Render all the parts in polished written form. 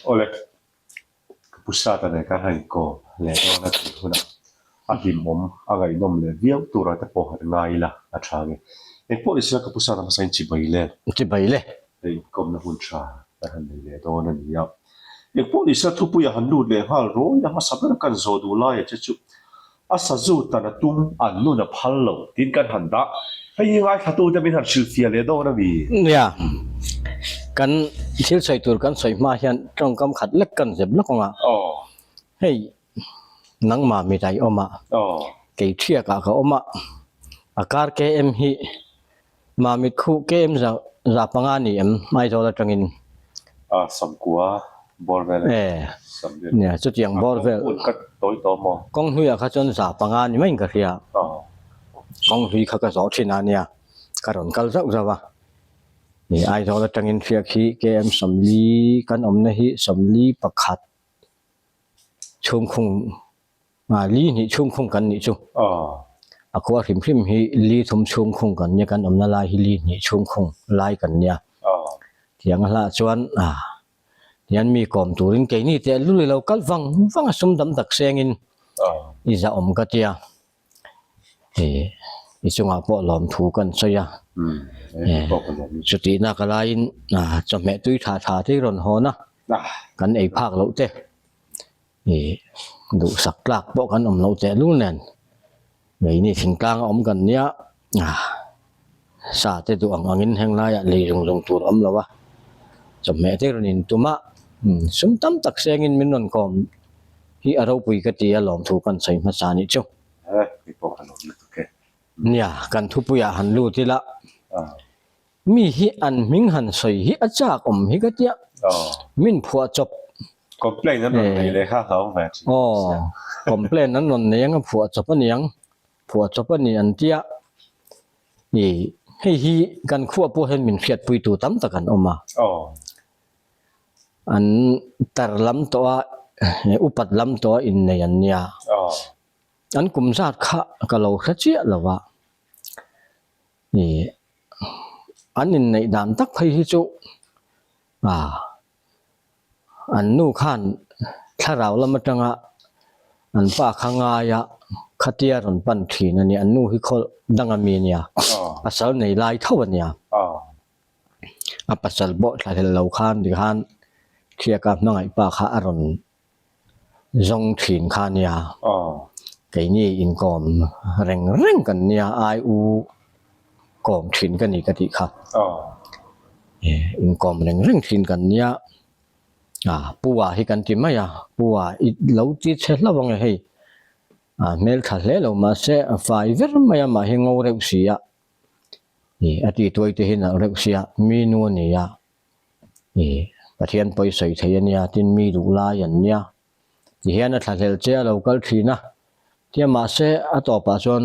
Awle, ka pu Sata nen khan han inkawm leh dawn a tih hunah a hlimawm, a ngaihnawm leh viau tura te pawh han ngai ila a tha nge. Engpawh ni sela ka pu Sata hmasa in chibai le. Chibai le. Hei inkawmna hun tha kan han nei leh dawn a ni a. Engpawh ni sela thupuia han lut leh nghal rawi a hmasa ber kan zawh duh laiah che chu A sazu tan a tum, an nun a phal lo tiin kan han dah. Hei hi ngaithlatute min han hrilhfiah leh dawn a mi? Nia, kan thil sawi tur kan sawi hma hian tawngkam khat lek kan zep lawk ang a. Hei, nangmah mit a i awm a, kei thiakah ka awm a, a kar KM hi Mamit khu KM za za panga ni em Aizawl atangin. A Samkua bawr vel a ni. Samriat. Nia chutiang bawr vel. Kawng ka tawi tawh maw? Kawng hnuiah kha chuan za panga ni maiin ka hria. Kawng hlui kha ka zawh thin a nia ka rawn kal zauh zauh a. Ni Aizawl atangin hriak hi KM 40 kan awmna hi 41 chhungkhung Ah, li hnih chhungkhung kan nih chu. A khua hrim hrim hi li thum chhungkhung kan nia, kan awmna lai hi li hnih chhungkhung lai kan nia. Tiang a hlah chuan ah tian mi kawm turin keini teh lul i lo kal vang vang a sum dam tak sengin i za awm ka tia. I i chungah pawh lawmthu kan sawi a. Chutihna ka laiin chawhmeh tui tha tha te i rawn hawn a, kan ei phak loh te. Ih duhsak tlak pawh kan awm loh tehlul nen keini thingtlang a awm kan nia sa te duh ang angin heng laiah lei zung zung tur a awm lo a chawhmeh te rawn intum a sum tam tak sengin min rawn kawm hi a ropui ka ti a lawmthu kan sawi hmasa anih chu. Nia kan thupuiah han lut ila. Mi hi an hming han sawi hi a chak awm hi ka tia. Min phuah chawp. Complaint an rawn nei leh kha hlau ve thin. Aw, complaint an rawn nei ang a phuah chawp a niang. Phuah chawp a ni an tia. I hei hi kan khuah pawh hian min hriatpuitu tam tak an awm a. An tar lam tawh a, upat lam tawh a innei an nia. An kum zat kha ka lo hre chiah lo a. Ih an inneih dan tak phei hi chu ah an nu khan thlarau lam atanga an pa kha ngaia khatia rawn pan thin a nia an nu hi khaw danga mi a nia pasal nei lai tho a nia a pasal pawh thlahlel lo khan tikhan thiaka hmangaih pa kha a rawn Zawng thin kha nia. Keini inkawm reng reng kan nia, ai u kawm thin ka ni ka tih kha. Inkawm reng reng thin kan nia. Pu-a hi kan ti mai a, Pu-a i lo ti chhe hlauh ange hei. A hmeltha hle lo mahse a fai ver mai a, mah hi ngo reuh si a. A ti tuai te hi nalh reuh si a, mi nu a ni a. Ih, Pathian pawi sawi thei a nia, tin mi duh lai an nia. Tihian a thlahlel che a lo kal thin a, tia mahse a tawpah chuan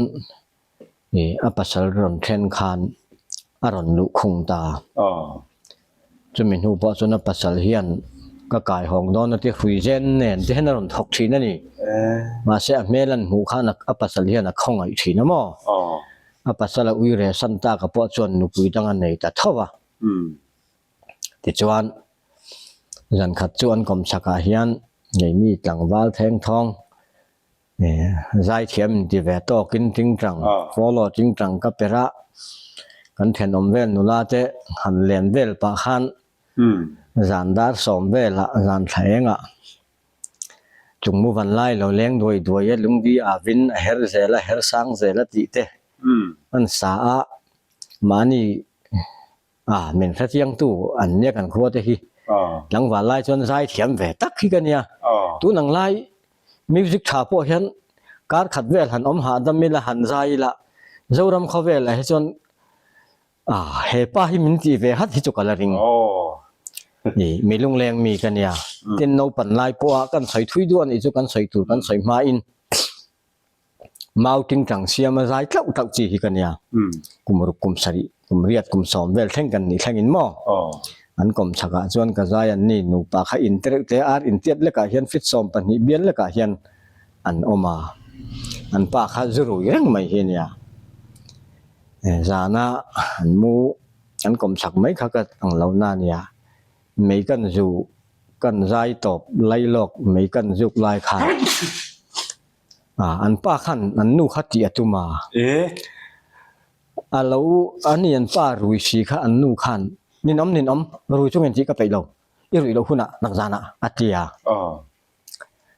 ih a pasal rawn then khan a rawn luh khung ta. Chumi hnu pawh chuan a pasal hian ka kai hawng dawn a ti hrui zen nen te hian a rawn thawk thin a ni. Mahse a hmel an hmuh khan a pasal hian a khawngaih thin a maw? A pasal a ui re san tak a pawh chuan nupui dang a nei ta tho a. Tichuan, zan khat chu an kawm chhakah hian ngeimi tlangval theng thawng zaithiam inti ve tawkin tingtang, follow tingtang ka per a, kan thenawm vel nula te han len vel pah khan zan dar sawm velah zan thla engah chung mu van lai lo leng duai duai a lungdi avin a her zel a her sang zel a tih te an sa a. Mahni ah min hrechiangtu an nia kan khua te hi tlangval lai chuan zai thiam ve tak hi ka nia. Tun ang lai music tha pawh hian kar khat vel han awm hahdam ila han zai ila Zoram khawvelah hi chuan ah he pa hi min tih ve hat hi chu ka la ring. Ni mi lungleng mi ka nia. Tin naupan lai pawha kan sawi thui duh a nih chu kan sawi tur kan sawi hmain Mau tingtang siama zai tlauh tlauh chi hi ka nia. Kum ruk kum sarih, kum riat kum sawm vel thleng kan nih thlengin maw? An kawm chhakah chuan ka zai an ni nupa kha in te reuh te ar intiat lekah hian fit 12 bial lekah hian an awm a. An pa kha zu rui reng mai hi a nia. Zana an mu an kawm chhak mai kha ka ang lo na a nia. Mei kan zu. kan zai tawp lai lawk mai kan zuk lai khan ah an pa khan an nu kha tih a tum a. E. A lo a ni an pa rui si kha an nu khan ninawm ninawm rui chungin tih ka peih lo i ruih loh hunah nakzanah a ti a.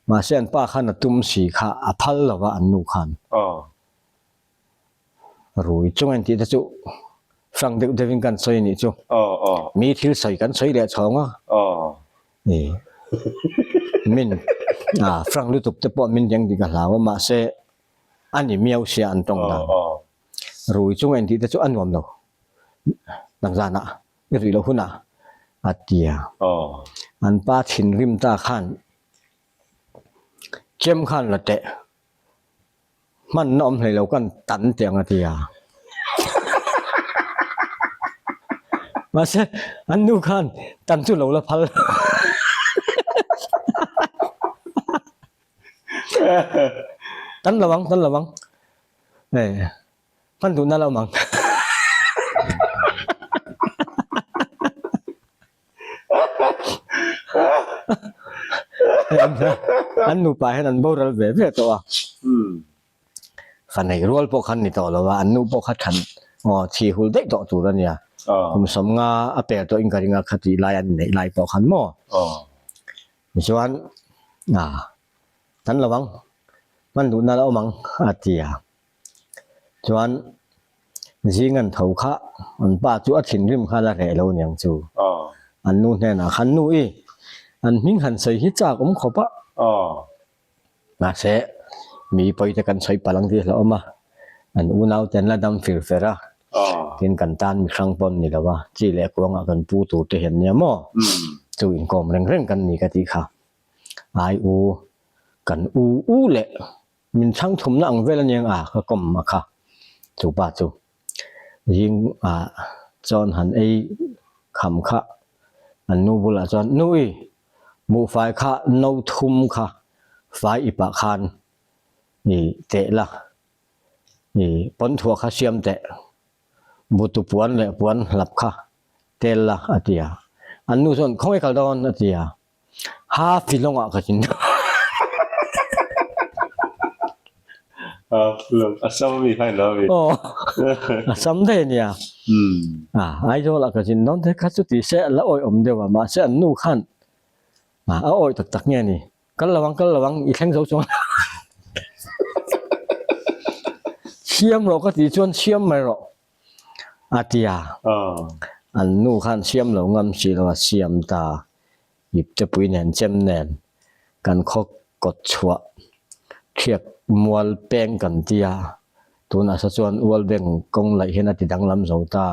Mahse an pa khan a tum si kha a phal lo va an nu khan. Rui chungin tih te chu hrang deuh deuhin kan sawi a nih chu. Mi thil sawi kan sawi leh chhawng a. Min hrang lutuk te pawh min deng tih ka hlau a mahse a ni miau sia an tawng dan. Rui chungin tih te chu a nuam lo nakzanah. I rih loh hunah a ti a. An pa thinrim ta khan chem khan la teh hmanna awm hlei lo kan tan teh ang a ti a. Mahse an nu khan tan chu lo la phal. Tan lo ang, tan lo ang. Hman duhna lo mang. An nupa hian an boral ve ve tawh a. Fa nei rual pawh khan ni tawh lo a, an nu pawh kha than aw thi hul daih tawh tur a nia. Kum sawmnga a pel tawh in ka ring a kha tih lai an neih lai pawh khan maw. Tichuan kan lo ang, hman duhna la awm ang a ti a. Chuan zing an tho kha an pa chu a thinrim kha la reh lo niang chu. An nu hnenah khan nu i an hming han sawi hi chak awm khawp a. Mahse mi pawi te kan sawi palh ang tih hlauhawm a, an unau te an la dam fir fer a, tin kan tan mi hrang pawh an ni lo a, chi leh kuangah kan pu tur te hian nia maw? Chu inkawm reng reng kan ni ka tih kha. Ai u, kan u u leh Min chhang thumna ang vel aniang a ka kawm a kha chu pa chu zing ah chuan han ei kham kha an nu bulah chuan nu i buhfai kha no thum kha fai ip ah khan i teh la i pawnthuah kha siam teh butu puan leh puan hlap kha tel la a ti a an nu chuan khawnge kal dawn a ti a. Ha filawngah ka tin. Ha filawng a sam mi kha ilo mi. Aw a sam daih ania. A Aizawl ah ka zin dawn te kha chu ti se a la awih awm deuh a mahse an nu khan a awih tak tak nge ni kal lo ang kal lo ang i thleng zo chuang siam rawh ka tih chuan siam mai rawh a ti a. An nu khan siam lo ngam si lo a siam ta. Iptepui nen chem nen kan khaw kawt chhuah thiak mual peng kan ti a, tunah sa chuan World Bank kawng laih hian a ti danglam zo ta.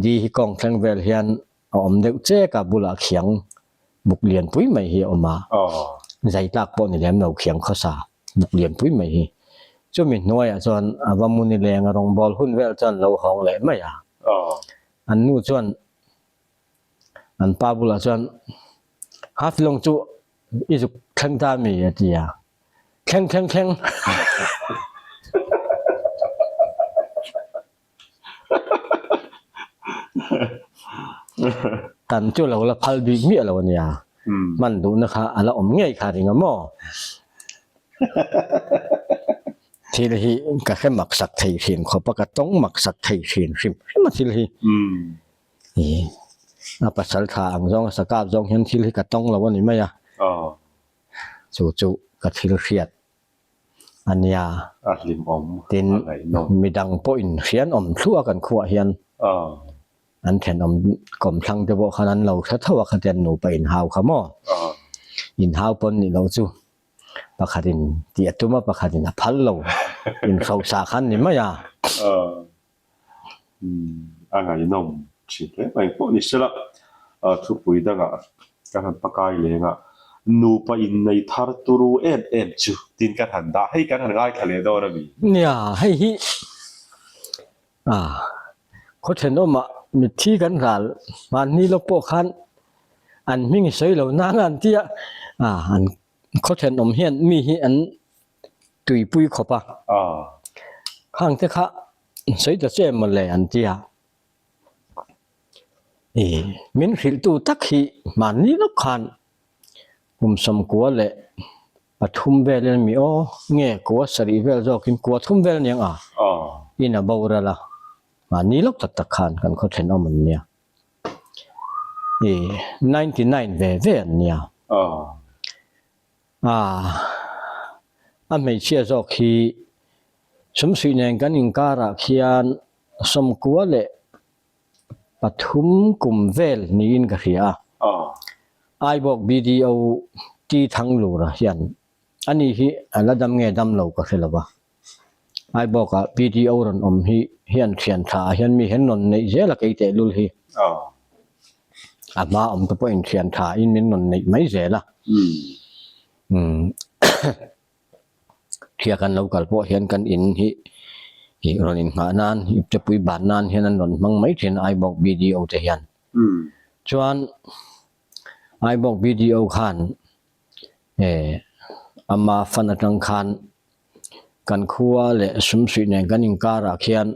Di hi kawng thleng vel hian a awm deuh chek a, bulah khiang buk lianpui mai hi a awm a, zai tlak pawh ni lem lo khiang khawsa buk lianpui mai hi. Chumi hnuaiah chuan a va muni leng a rawngbâwl hun vel chuan lo hawng leh mai a, an nu chuan An pa bulah chuan Haflong chu i zuk thleng ta mi a ti a, thleng thleng thleng. Tan chu lo la phal bik miah lo a nia, hman duhna kha a la awm ngei kha ring a maw? Thil hi ka hre maksak thei hrim khawp a, ka tawng maksak thei hrim hrim hrim a thil hi. Ih a pasal tha ang zawng a sakap zawng hian thil hi ka tawng lo a ni mai a, chu chu ka thil hriat a nia. A hlimawm, Tin, a ngaihnawm. midang pawhin hrian awm thluah a kan khuah hian an thenawm kawmthlang te pawh khan an lo hre tho a khatiang nupa inhau kha maw? Inhau pawn nih loh chu pakhatin tih a tum a, pakhatin a phal lo, inhrosa khan ni mai a. A ngaihnawm thin hle mai pawh ni sela, thupui dangah kan han pakai leng a, nupa innei thar turu em em chu tin kan han dah, hei kan han ngaithla leh dawn a mi? Nia, hei hi khaw thenawmah mitthi kan ral hmanni lawk pawh khan an hming i sawi lo nang a an ti a, an khaw thenawm hian mi hi an tuipui khawp a, khang te kha sawi ta che maw le an ti a, ih min hrilhtu tak hi hmanni lawk khan. Kum 93 leh pathum velin mi aw nge kua sarih vel zawkin kua thum vel aniang a in a boral a, mahni lawk tak tak khan kan khaw thenawm an nia. Ih 99 ve ve an nia. Ah a hmeichhia zawk hi sumsuih nen kan inkarah khian 90 leh pathum kum vel niin ka hria a. Aibawk BDO T Thanglura hian ani hi a la dam nge dam lo ka hre lo va. Aibawka BDO rawn awm hi hian thian tha ah hian mi hian rawn neih zel a kei tehlul hi. A hma awm te pawhin thian tha in min rawn neih mai zel a. Thia kan lo kal pawh hian kan in hi ih rawn inghah nan iptepui ban nan hian an rawn hmang mai thin Aibawk BDO te hian. Chuan Aibawk BDO khan eh ama fan atang khan kan khua leh sumsuih nen kan inkarah khian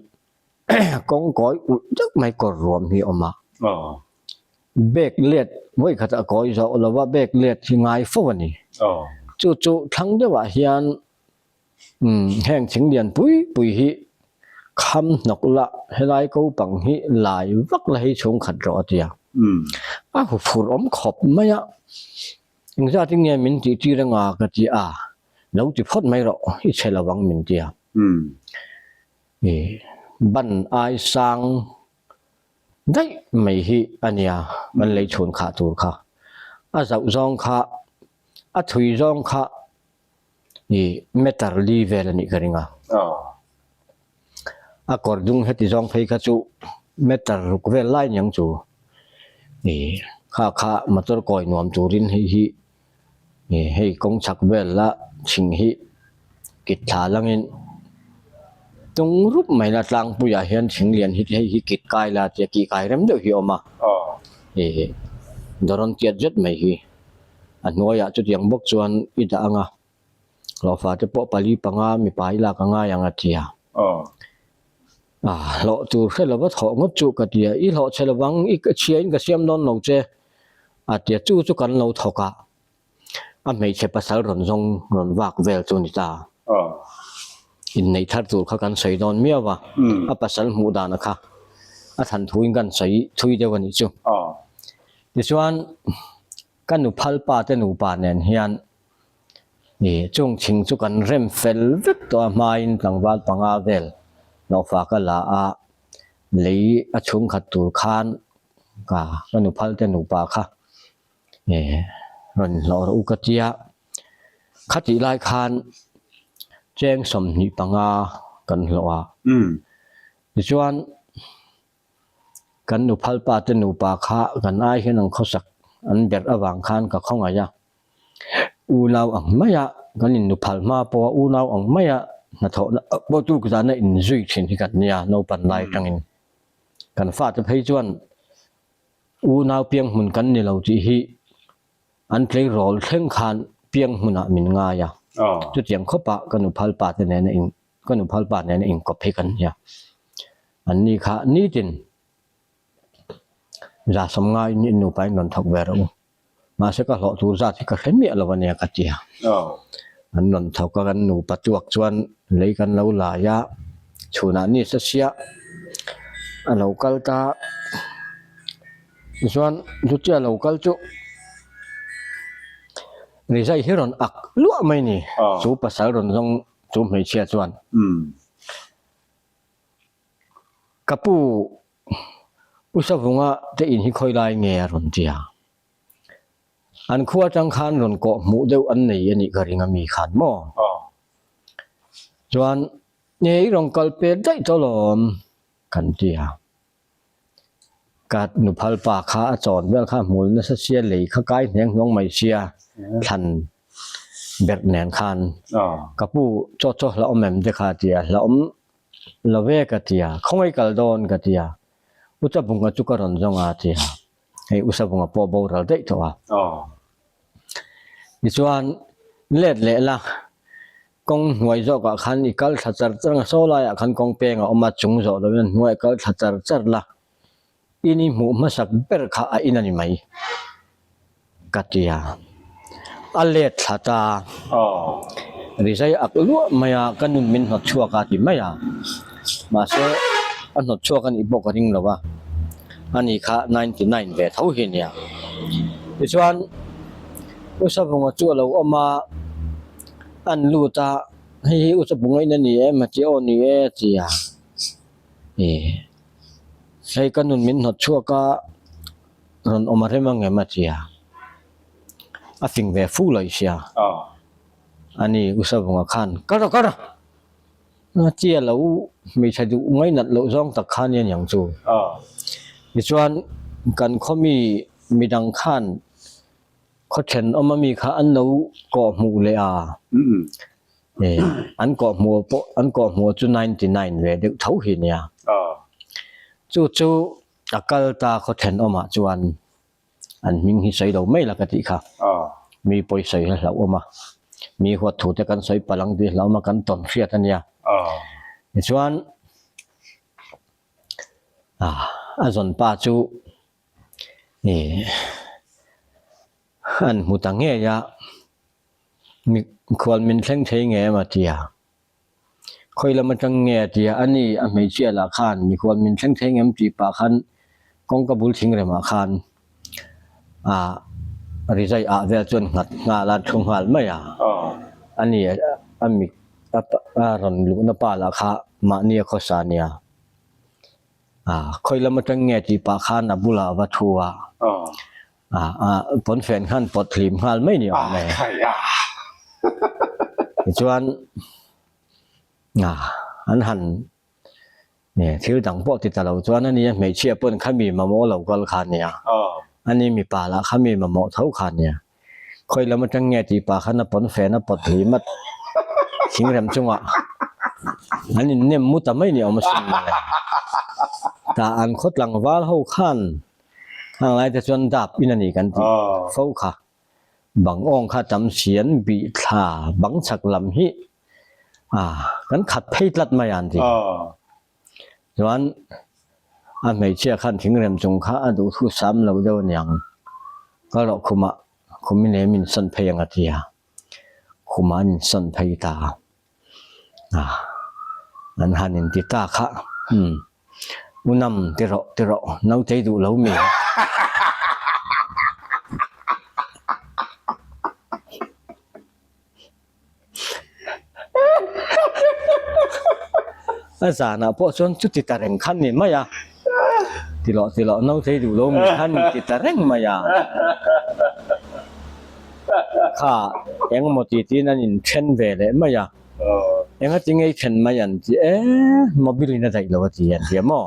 kawng kawi ulh deuh mai kawr ruam hi a awm a. Bag let vawi khat a kawi zawh lo va, bag let hi ngai fo a ni. Chu chu thlang deuhah hian heng thing lian pui pui hi kham hnawk la, helai ko pang hi lai vak la hei chhung khat rawh a ti a. A hu phur awm khawp mai a, engzatin nge min tih tir anga ka ti a, lo ti phawt mai rawh, i chhe lo ang min ti a. Ban ai sang Daih mai hi a nia kan lei chhun khah tur kha. A zauh zawng kha, a thui zawng kha i meter li vel a nih ka ring a. A kawr dung heti zawng phei kha chu meter ruk vel lai niang chu i kha kha motor kawi nuam turin hei hi Hei kawng chhak vel la thing hi kit thla langin tung rup mai la tlangpuiah hian thing lian hi hei hi kit kai la tia kih kai rem deuh hi a awm a ih dawrawn tiat zet mai hi a hnuaiah chutiang bawk chuan i dah ang a hlawhfa te pawh pali panga mipa i lak a ngai ang a ti a hlawh tur hre lova thawh ngawt chu ka ti a i hlawh chhe lovang i chhia in ka siam dawn lo che. A tia chu chu kan lo thawk a, a hmeichhe pasal rawn zawng rawn vak vel chu ni ta. Inneih thar tur kha kan sawi dawn miau a, a pasal hmuh dana kha a than thuin kan sawi thui deuh a nih chu. Tichuan ka nu phalpa te nupa nen hian ih chung thing chu kan rem fel vek tawh a hmain tlangval panga vel hlawhfa ka la a, lei a chhungkhat tur khan Ka ka nu phal te nupa kha eh rawn hlawh rawh u ka tia khatih lai khan cheng 25 kan hlawh a tichuan kan nu phal pa te nupa kha kan ai hian an khawsak an berh avang khan ka khawngaih a unau ang maia kan in nu phal hma pawha unau ang maia hnathawhna pawh tuk zana inzui thin hi kan nia naupan lai atangin. Kan fate phei chuan unau piang hmun kan ni lo tih hi an tleirawl thleng khan piang hmunah min ngai a. Chutiang khawpah ka nu phalpa te nena in ka nu phalpa nena inkawp hi kan nia. Anni kha nitin zasawm ngaiin in nupa in rawn thawk ve rawh u. Mahse ka hlawh tur zat hi ka hre miah lo a nia ka ti a. An rawn thawk a, kan nupa tuak chuan lei kan lo lai a, chhunah ni sa sia a lo kal ta. Tichuan chutia lo kal chu rizai hi rawn ak luah mai ni, chu pasal rawn zawng chu hmeichhia chuan ka pu U Savunga te in hi khawi lai nge a rawn ti a? An khua atang khan rawn kawh hmuh deuh an nei a nih ka ring a mi khan maw? Chuan nge i rawn kal pek daih tawh lawm kan ti a. Ka nuphal pa kha a chawn vel kha hmul nasa sia lei kha kai hneng hnuang mai sia thlan berh nen khan ka pu chaw chaw hla awm em te kha a ti a, hla awm Lo ve ka ti a, khawngaih kal dawn ka ti a, U Chabunga chu ka rawn zawng a ti a, hei U Sabunga pawh boral daih tawh a. Tichuan let leh la, kawng hnuai zawkah khan i kal thla char char ang a, saw laiah khan kawng peng a awm a, chung zawh lovin a hnuaiah kal thla char char la, in i hmuh hmasak ber kha a in a ni mai ka ti a. A let thla ta. Rizai ak luah mai a, ka nun min hnawt chhuak a ti mai a. Mahse, a hnawt chhuak a nih pawh ka ring lo a, ani kha 99 ve tho hi a nia. Tichuan, U Savunga chu a lo awm a, an lut a, hei hi U Savunga in a ni em a ti a, aw ni e a ti a. Ih, hei ka nun min hnawt chhuak a, rawn awm a rem ang em a ti a. A fing ve fu lo i hria. Ani U Savunga khan, Kal rawh, kal rawh! A ti a lo, hmeichhe duh ngainat loh zawng tak kha nia niang chu. Tichuan, kan khaw mi midang khan khaw thenawm ami kha an lo kawh hmuh leh a. An kawh hmuh pawh, an kawh hmuh chu 99 ve deuh tho hi nia. Chu chu a kal ta khaw thenawmah chuan An hming hi sawi lo mai la ka tih kha. Mi pawi sawi hi hlauhawm a, mi huat thu te kan sawi palh ang tih hlauhawm a kan tawn hriat a nia. Tichuan a zawn pa chu an hmu ta ngei a, mikhual min thleng thei ngei em a ti a. Khawi lam atang nge a ti a, ani a hmeichhia lah khan mikhual min thleng thei ngem tih pah khan kawngka bul thing remah khan ah rizai ah vel chuan nghat nghal a thu nghal mai a, ani a mit a rawn luhna pa lah kha mahni a khawsa nia. Ah khawi lam atang nge tih pah khan a bulah a va thu a. Pawnfen khan pawt hlim nghal mai ni awm e. Tichuan an han thil dang pawh ti ta lo chuan ani a hmeichhia pawn kha mi mamawh lo kal kha ania. Ani mipa lah kha mi mamawh tho kha ania. Khawi lam atang nge tih pah khan a pawnfen a pawt hlim a thingrem chungah an innem mu ta mai ni awm asin mawle. Tah an khaw tlangval ho khan Hang lai te chuan dap in a ni kan tih fo kha. Bang awng kha tam sian bih thla bang chhak lam hi a kan khat phei tlat mai a an ti. Chuan a hmeichhia khan thingrem chung kha a duh thu sam lo deuh aniang. Ka rawh khumah khum i nem in sawn phei ang a ti a. Khumah an insawn phei ta a. An han inti ta kha. Umm. U Nam, ti rawh, ti rawh, nautei duh lo mi? A zanah pawh chuan chuti ta reng khan ni mai a, ti rawh, ti rawh, nautei duh lo mi khan ti ta reng mai a. Kha, engemaw ti tiin an inthen ve leh mai a. Enga ti ngei then mai an ti e, mobile in a daih lo a ti an ti a maw?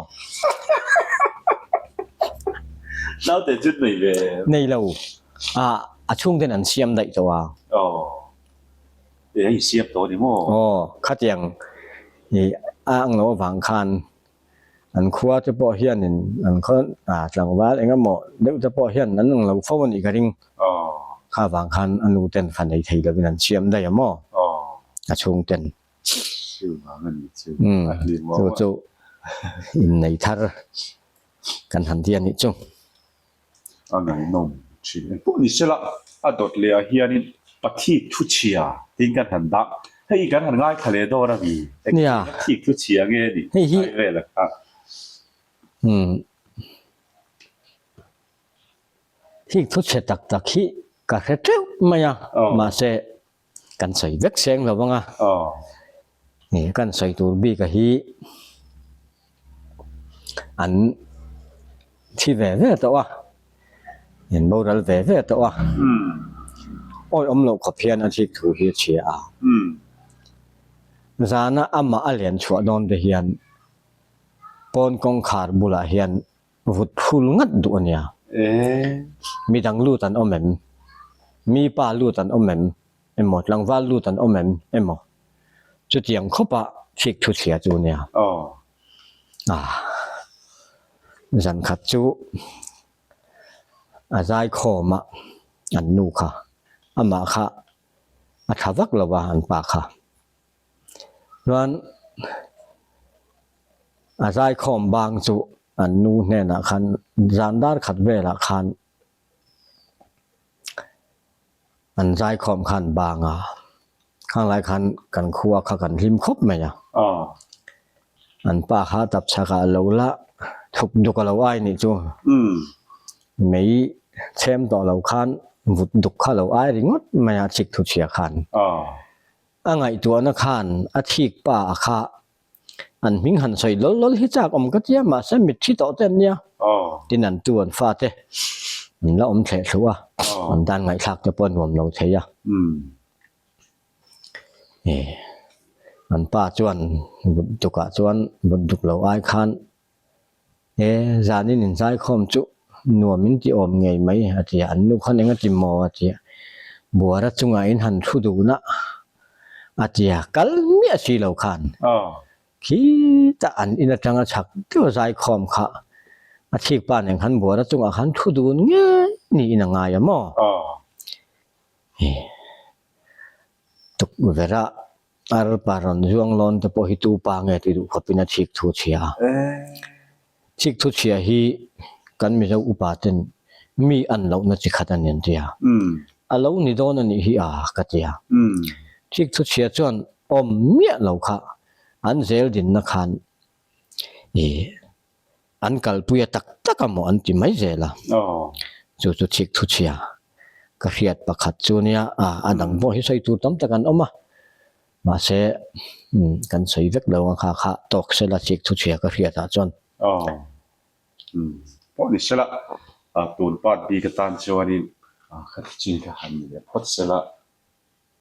Naute chu nei ve. Nei lo. Ah, a chhung ten an siam daih tawh a. Aw. E a insiam tawh a ni maw? Aw, khatiang i a ang lo avang khan an khua te pawh hianin an khaw ah tlangval eng emaw deuh te pawh hian an ang lo fo a nih ka ring. Kha vang khan a nu ten fa nei thei lovin an siam daih a maw? A chhung ten. Umm chu chu innei thar kan han ti a nih chu. A ngaihnawm thin. Engpawh ni sela a dawt leh ah hianin Pathik thu chhia tiin kan han dah. Hei kan han ngaithla leh dawn a mi? Nia. Pathik thu chhia nge ni? Hei hi. Ngai vel a kha. Umm. Thik thu chhe tak tak hi ka hre teuh mai a, mahse kan sawi vek seng lo ang a. Kan sawi tur bik a hi an thi ve ve tawh a, in boral ve ve tawh a, awi awm loh khawp hian a thik thu hi a chhia a. Zana amah a len chhuah dawn te hian pawn kawngkhar bulah hian Vut phul ngat duh a nia. Midang lut an awm em? Mi pa lut an awm em? Emaw tlangval lut an awm em? Emaw chutiang khawpa thik thu chhia chu nia. Ah, zan khat chu a zai khawm a, an nu kha, amah kha a tha vak lo a an pa kha. Chuan a zaikhawm bang chu an nu hnenah khan zan dar khat velah khan. An zaikhawm khan bang a, khang lai khan kan khua kha kan hlim khawp mai a. An pa kha tapchhak ah lo la thuk duk a lo ai nih chu. Mei chhem tawh lo khan vut duk kha lo ai ringawt mai a chik thu chhia khan. A ngaihtuahna khan a thik pa a kha an hming han sawi lawl lawl hi chak awm ka tia mahse mitthi tawh te an nia. Tin an tu an fate an la awm thleh thluh a, an dan ngaihthlak te pawh a nuam lo thei a. An pa chuan vut dukah chuan vut duk lo ai khan E, zanin inzaikhawm chu nuam in ti awm ngei mai a ti a, an nu khan eng a ti maw a ti a, buara chungah in han thu dun a a ti a, kal miah si lo khan khitah an in atanga chhak deuh a zaikhawm kha a thik pa nen khan buara chungah khan thu dun ngei niin a ngai a maw? Tukverh ah Arpa rawn zuang lawn te pawh hi tu pa nge ti duh khawpin a chhik thu chhia a. Chhik thu chhia hi kan Mizo upa ten mi an lohna chi khat a ni an ti a. A lo ni dawn a nih hi a ka ti a. Chhik thu chhia chuan awm miah lo kha an zel dinna khan ih An kalpui a tak tak a maw an ti mai zel a. Chu chu chhik thu chhia ka hriat pakhat chu nia a, a dang pawh hi sawi tur tam tak an awm a. Mahse kan sawi vek lo ang kha kha tawk sela chhik thu chhia ka hriat ah chuan. Pawh ni sela tun part bik atan chuanin kha ti chin kha han ni leh phawt sela.